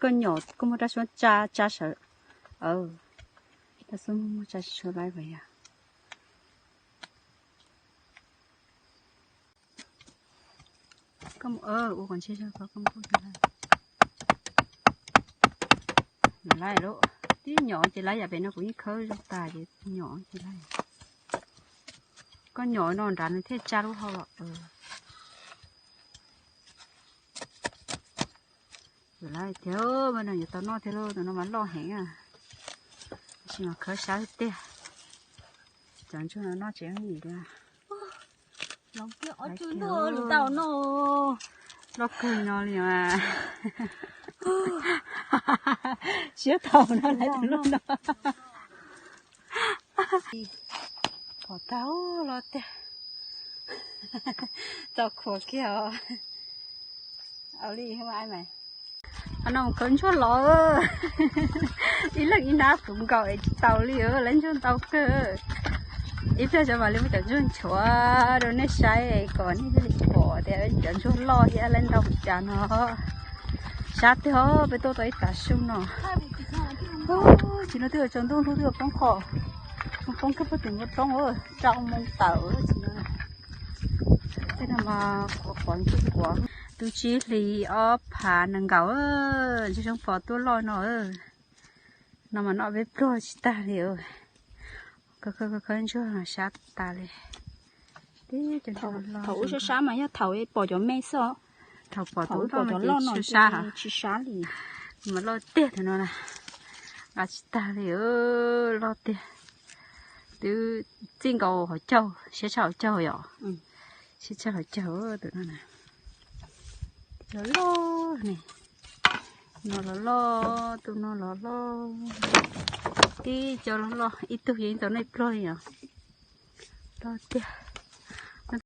Koj nyom koj muaj rab suab tsa tsa sawv. Rab suab muaj tsa tsis tshua laib pas yog. Koj mus ua kom ntshe zog koj mus. Laib lawm, tib nyom ces laib yam pem no kuv yeej khawb zoo tas ces nyom ces laib. Koj nyom no nrad nws thiaj tsa lub hau los. Laib tiag, no yuav tau noj thiab lauj, tus no mas loj heev. Tab sis mas khawb sab tiag. Cov ntsuag no noj tsev yim li. Loj kawg no li mas. Siab thaum no lawv tus loj no. Pom tag loj tiag. Tau khuam kiag os. Au li, mas no mus khawb ntsuag los. Ib leeg ib nab puv nkaus es tsis tau li, lawv ntsuag ntau kawg. Ib pliag cov mam li muab cov ntsuag nchuav rau nej saib kom nej thiaj li pom tias cov ntsuag loj thiab lawv ntau li cas no. Sab tiag, peb tuaj tau ib tav su no. Tsis no twb yuav tsaus ntuj, ntuj twb yuav poob qho. Poob kawg, poob tim npoo roob, rau moo tawm tsis no. Tej no mas quav quav ntsuag quav. Tus tsib hlis ob phav nees nkaum, ntsuag Xyooj Pov tuaj loj no. No mas noj peb pluag tsis tag li. Khawb ntsuag sab tas li. Thaum ub sab sab mas yog thaum pom cov me xwb. Thaum pom tus loj no tsis sab li. Mas loj tiag tus no na. Nqa tsis tag li, loj tiag. Twb txij nkaus hauv caug, siab tshaj hauv caug yom. Siab tshaj hauv caug tus no na. Los loj ne. No los loj, tus no los loj. Tib co los loj, ib tug yeej tau noj pluag li os. Loj tiag.